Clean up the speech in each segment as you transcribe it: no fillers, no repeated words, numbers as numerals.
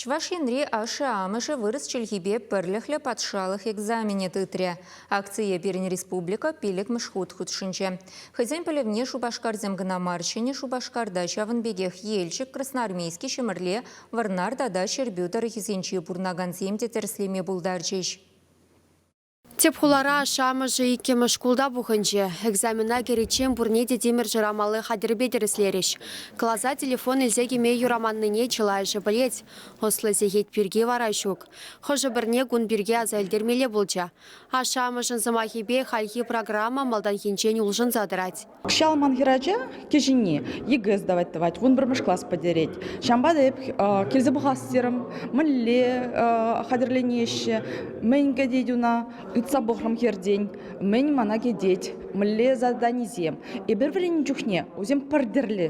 Чӑваш Енри ашшӗ-амӑшӗ вырӑс чӗлхипе пӗрлӗхлӗ патшалӑх экзаменӗ тытрӗ. Акцие пирӗн республика пиллӗкмӗш хут хутшӑнчӗ. Хӑйсен пӗлӗвне Шупашкарсем кӑна мар, Ҫӗнӗ Шупашкарта ҫавӑн пекех Елчӗк, Красноармейски, Ҫӗмӗрле, Вӑрнар тата Ҫӗрпӳ тӑрӑхӗсенче пурӑнакансем те тӗрӗслеме пултарчӗҫ. Тӗп хулара ашшӗ-амӑшӗ иккӗмӗш шкулта пухӑнчӗ. Экзамена кӗриччен пурне те тимӗр шырамалли хатӗрпе тӗрӗслерӗҫ. Класа телефон илсе кӗме юраманнине чылайӑшӗ пӗлет. Ӑслӑ сехет пирки вара ҫук. Хӑшӗ-пӗрне кун пирки аса илтермелле пулчӗ. Ашшӗ-амӑшӗн сӑмахӗпе хальхи программа малтанхинчен улшӑнса тӑрать. Кӑҫал ман хӗрача кӗҫӗнни ЕГЭ сдавать тӑвать, 11-мӗш класс пӗтерет. Ҫавӑнпа та эп килсе пӑхас терӗм, мӗнле хатӗрленеҫҫӗ, мӗн кӗтет уна, ыйтса пӑхрӑм хӗртен, мӗн мана кӗтет, мӗнле заданисем. Эпир вӗреннӗ чухне вӗсем пӗр тӗрлӗ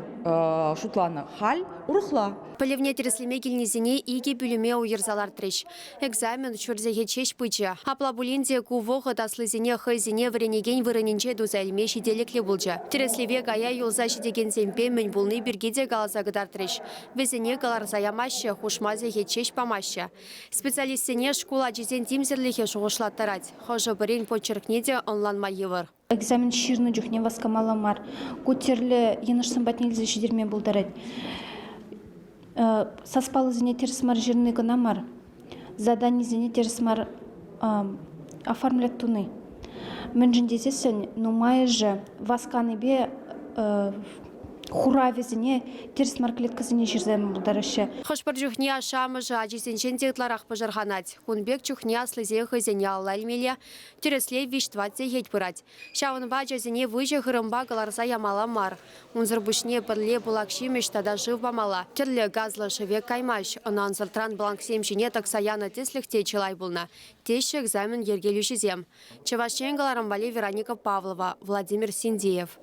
шутланӑ, халь урӑхла. Пӗлӗвне тӗрӗслеме килнисене икӗ пӳлӗме уйӑрса лартрӗҫ. Экзамен ҫур сехет ҫеҫ пычӗ. Апла пулин те ку вӑхӑт аслисене хӑйсене вӗренекен вырӑнӗнче туса илме ҫителӗклӗ пулчӗ. Тӗрӗслеве кая юлса ҫитекенсемпе мӗн пулни пирки те каласа кӑтартрӗҫ. Вӗсене кӑларса ямаҫҫӗ, хушма сехет ҫеҫ памаҫҫӗ. Специалистсене шкул ачисен тимсӗрлӗхӗ шухӑшлаттарать. Хӑшӗ-пӗрин почеркне те ӑнланма йывӑр. Экзамен ҫырнӑ чухне васкамалла мар. Ку тӗрлӗ йӑнӑшсем патне илсе ҫитерме пултарать. Саспаллисене тӗрӗс мар ҫырни кӑна мар, заданисене тӗрӗс мар оформлять туни. Мӗншӗн тесессӗн нумайӑшӗ васканипе хуравӗсене тӗрӗс мар клеткӑсене ҫырса яма пултараҫҫӗ. Хӑш-пӗр чухне ашшӗ-амӑшӗ ачисенчен те ытларах пӑшӑрханать. Кун пек чухне аслисен хӑйсене алла илмелле, Тӗрӗслев виҫ-тӑват сехет пырать. Ҫавӑнпа ачасене выҫӑ хырӑмпа кӑларса ямалла мар. Унсӑр пуҫне пӗрле пылак ҫимӗҫ тата шыв памалла. Тӗрлӗ газлӑ шӗвек каймасть. Ӑна ӑнсӑртран бланксем ҫине тӑкса янӑ тӗслӗх те чылай пулнӑ, теҫҫӗ экзамен йӗркелӳҫисем. Чӑваш Ен кӑларӑм валли Вероника Павлова, Владимир Синдеев.